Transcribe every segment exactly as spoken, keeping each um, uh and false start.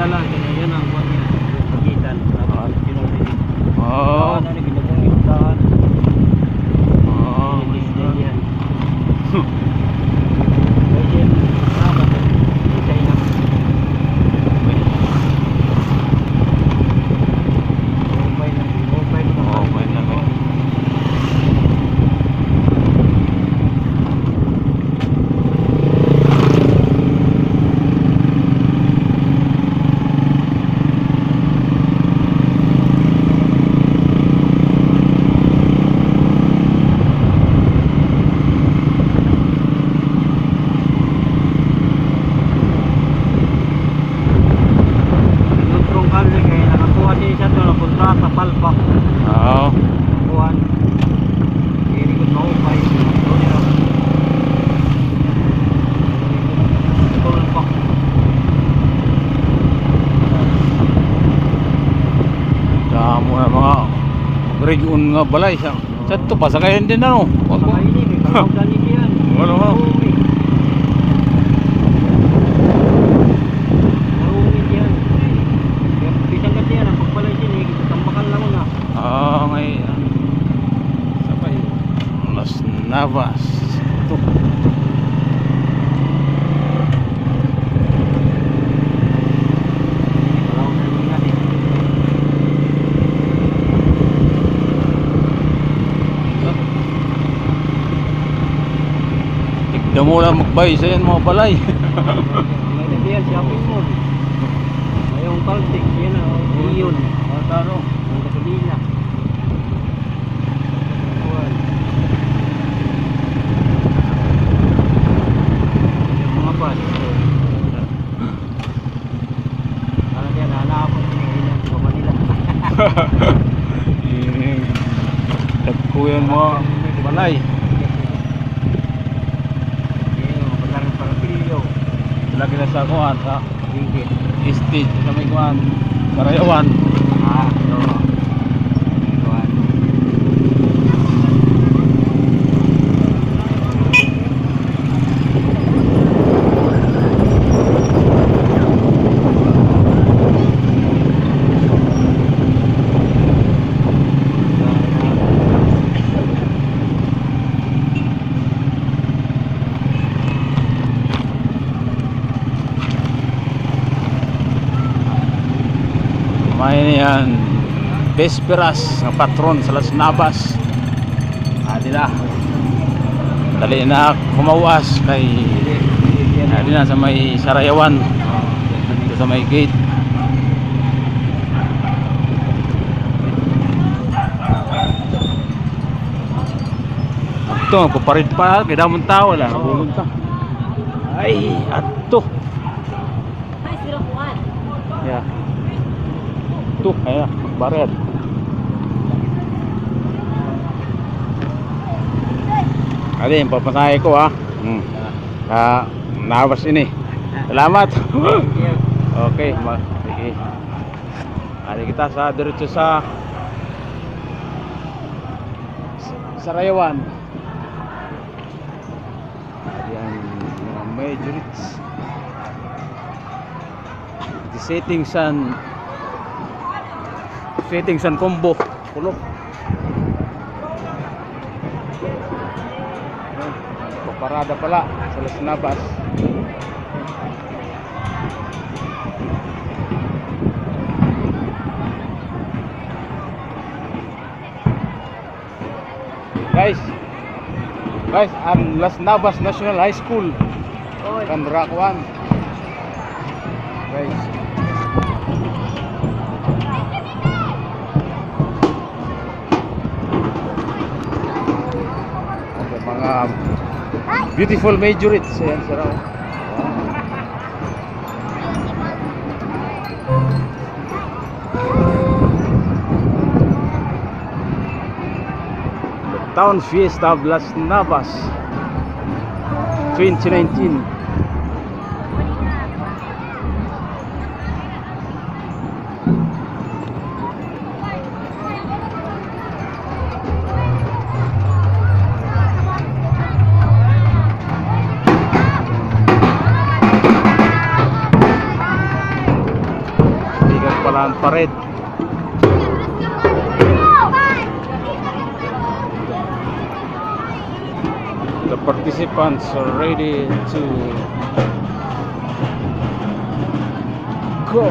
Dalan, kaya yan ang kuwan niya. Pagitan, tapos sinong dili. Oo. Dalan, ano, ginagawang isdahan. Oo, yan, yan. Pwede yan, dapat, eh. Isa, isa. Pwede. Okay na, okay na. Okay na, eh. Yung trungkal niya kay nakakuha siya siya doon, napunta sa palpak. Oo. Kuwan. Very good, maupay. Palpak. Damo na mga region nga balay sa, sa ito, pasakayan din, ano? Pasakayan din, eh. Kalawag din yan. Wala, wala. Oo, eh. Marunong yan. Kaya bisan ka diyan, ang pagbalay din, eh, tambakan lang na. Ah, ngay-an. Sabay. Las Navas. Ito. Tignan mo lang magbay sa yan, mga balay. May na diyan, shopping mall. May yung Caltex, yan na, oh, Iyon. Ang taro. Ang gasolina. Kuwan. Yung mga bus. Ano yan, hanapon din yung ilang sa Manila. Eh, dagko yan mga balay. Yung mga para pilyo. Lagi na sa kuwan, ha? Stage sa may kuwan, Sarayawan. Ah, oo. Kuwan. May niyan, Bisperas nga patron sa Las Navas. Adi na. Dali na kumawas kay, adi na sa may Sarayawan. Dito sa may gate. Ito, kuparit pa, kay damon tao la. Oo. Ay, ato. Ay, zero one. Yeah. Ito, ayan, barrel. Adi, papasay ko, ha. Hmm. Ah, nawas ini. Salamat. Okay, ma-, sige. Adi kita sa diretso sa Sarayawan. Ayan, mga majorites. Sitting Sun, Sitting Sun Combo. Pulo. Ayan, paparada pala sa Las Navas. Guys. Guys, an Las Navas National High School. Oy. Kan Rakuan. Guys. Mga beautiful majorettes. Ayan sila, oh. Town Fiesta of Las Navas, twenty nineteen. And parade. The participants are ready to go.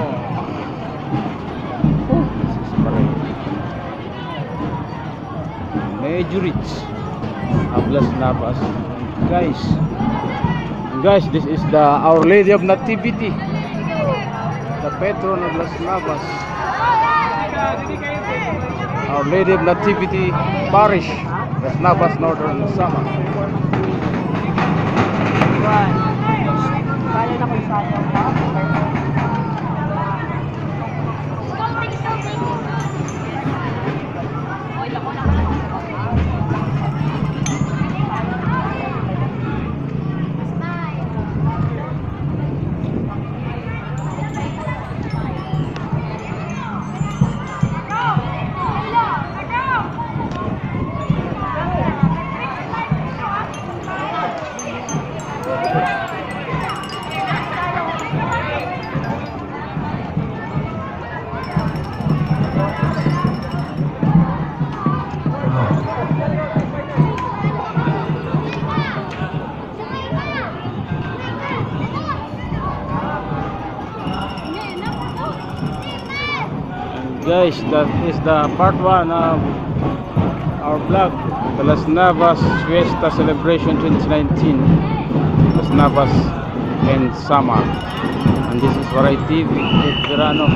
Oh, this is parade. Majority of Las Navas. Guys, guys, this is the Our Lady of Nativity, the patron of Las Navas. Our Lady of Nativity Parish, Las Navas, Northern Samar. Guys, that is the part one of our vlog, the Las Navas Fiesta Celebration twenty nineteen, Las Navas and Samar. And this is Waray T V, Ed Verano.